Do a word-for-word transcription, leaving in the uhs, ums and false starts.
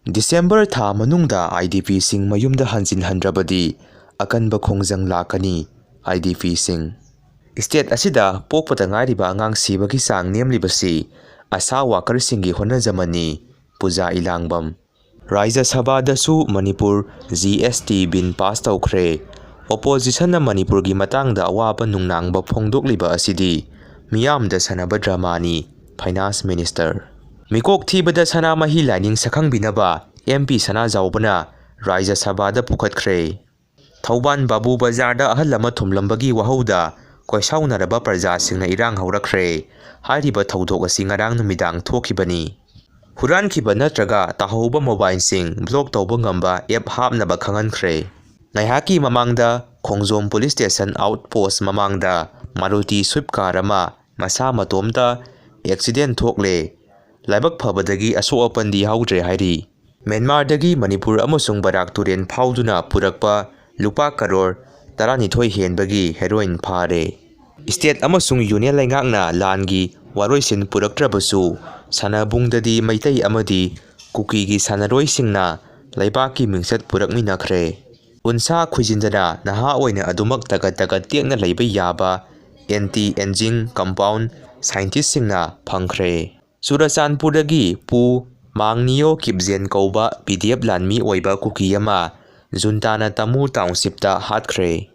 December ꯊꯥ ꯃꯅꯨꯡꯗ IDPꯁꯤꯡ ꯃꯌꯨꯝꯗ ꯍꯟꯖꯤꯟꯍꯟꯗ꯭ꯔꯕꯗꯤ ꯑꯀꯟꯕ ꯈꯣꯡꯖꯪ ꯂꯥꯛꯀꯅꯤ꯫ IDPꯁꯤꯡ꯫ State ꯑꯁꯤꯗ ꯄꯣꯛꯄꯗ ꯉꯥꯏꯔꯤꯕ ꯑꯉꯥꯡ ꯁꯤꯕꯒꯤ ꯆꯥꯡ ꯅꯦꯝꯂꯤꯕꯁꯤ ꯑꯁꯥ workerꯁꯤꯡꯒꯤ ꯍꯣꯠꯅꯖꯃꯟꯅꯤ꯫ ꯄꯨꯖꯥ ꯏꯂꯥꯡꯕꯝ꯫ ꯔꯥꯖ꯭ꯌ ꯁꯚꯥꯗꯁꯨ ꯃꯅꯤꯄꯨꯔ GST bill pass ꯇꯧꯈ꯭ꯔꯦ꯫ Oppositionꯅ ꯃꯅꯤꯄꯨꯔꯒꯤ ꯃꯇꯥꯡꯗ ꯑꯋꯥꯕ ꯅꯨꯡꯅꯥꯡꯕ ꯐꯣꯡꯗꯣꯛꯂꯤꯕ ꯑꯁꯤꯗꯤ ꯃꯤꯌꯥꯝꯗ ꯁꯥꯟꯅꯕ dramaꯅꯤ꯫ Finance Minister꯫ ꯃꯤꯀꯣꯛ ꯊꯤꯕꯗ ꯁꯅꯥꯃꯍꯤ ꯂꯥꯏꯅꯤꯡ ꯁꯛꯈꯪꯕꯤꯅꯕ MP ꯁꯅꯥꯖꯥꯎꯕꯅ ꯔꯥꯖ꯭ꯌ ꯁꯚꯥꯗ ꯄꯨꯈꯠꯈ꯭ꯔꯦ꯫ ꯊꯧꯕꯥꯜ ꯕꯥꯕꯨ ꯕꯖꯥꯔꯗ ꯑꯍꯜ ꯑꯃ ꯊꯣꯝꯂꯝꯕꯒꯤ ꯋꯥꯍꯧꯗ ꯀꯣꯏꯁꯥꯎꯅꯔꯕ ꯄ꯭ꯔꯖꯥꯁꯤꯡꯅ ꯏꯔꯥꯡ ꯍꯧꯔꯛꯈ꯭ꯔꯦ꯫ ꯍꯥꯏꯔꯤꯕ ꯊꯧꯗꯣꯛ ꯑꯁꯤ ꯉꯔꯥꯡ ꯅꯨꯃꯤꯗꯥꯡ ꯊꯣꯛꯈꯤꯕꯅꯤ꯫ ꯍꯨꯔꯥꯟꯈꯤꯕ ꯅꯠꯇ꯭ꯔꯒ ꯇꯥꯍꯧꯕ mobileꯁꯤꯡ block ꯇꯧꯕ ꯉꯝꯕ app ꯍꯥꯞꯅꯕ ꯈꯪꯍꯟꯈ꯭ꯔꯦ꯫ ꯉꯥꯏꯍꯥꯛꯀꯤ ꯃꯃꯥꯡꯗ ꯈꯣꯡꯖꯣꯝ police station outpost ꯃꯃꯥꯡꯗ Maruti Swift car ꯑꯃ ꯃꯁꯥ ꯃꯇꯣꯝꯇ accident ꯊꯣꯛꯂꯦ꯫ ꯂꯥꯏꯕꯛ ꯐꯕꯗꯒꯤ ꯑꯁꯣꯛ ꯑꯄꯟꯗꯤ ꯌꯥꯎꯗ꯭ꯔꯦ ꯍꯥꯏꯔꯤ꯫ ꯃ꯭ꯌꯥꯟꯃꯥꯔꯗꯒꯤ ꯃꯅꯤꯄꯨꯔ ꯑꯃꯁꯨꯡ ꯕꯔꯥꯛ ꯇꯨꯔꯦꯜ ꯐꯥꯎꯗꯨꯅ ꯄꯨꯔꯛꯄ ꯂꯨꯄꯥ ꯀꯔꯣꯔ ꯇꯔꯥꯅꯤꯊꯣꯏ ꯍꯦꯟꯕꯒꯤ heroin ꯐꯥꯔꯦ꯫ State ꯑꯃꯁꯨꯡ union ꯂꯩꯉꯥꯛꯅ ꯂꯥꯟꯒꯤ ꯋꯥꯔꯣꯏꯁꯤꯟ ꯄꯨꯔꯛꯇ꯭ꯔꯕꯁꯨ, ꯁꯥꯟꯅꯕꯨꯡꯗꯗꯤ ꯃꯩꯇꯩ ꯑꯃꯗꯤ ꯀꯨꯀꯤꯒꯤ ꯁꯥꯟꯅꯔꯣꯏꯁꯤꯡꯅ ꯂꯩꯕꯥꯛꯀꯤ ꯃꯤꯡꯆꯠ ꯄꯨꯔꯛꯃꯤꯟꯅꯈ꯭ꯔꯦ꯫ ꯎꯟꯁꯥ ꯈꯣꯏꯖꯤꯟꯗꯅ ꯅꯍꯥ ꯑꯣꯏꯅ ꯑꯗꯨꯃꯛ ꯇꯒꯠ ꯇꯒꯠ ꯇꯦꯛꯅ ꯂꯩꯕ ꯌꯥꯕ anti aging compound scientistꯁꯤꯡꯅ ꯐꯪꯈ꯭ꯔꯦ꯫ ꯆꯨꯔꯆꯥꯟꯄꯨꯔꯗꯒꯤ ꯄꯨ ꯃꯥꯡꯅꯤꯌꯣ ꯀꯤꯞꯖꯦꯟ ꯀꯧꯕ PDF ꯂꯥꯟꯃꯤ ꯑꯣꯏꯕ ꯀꯨꯀꯤ ꯑꯃ ꯖꯨꯟꯇꯥꯅ ꯇꯃꯨ townshipꯇ ꯍꯥꯠꯈ꯭ꯔꯦ꯫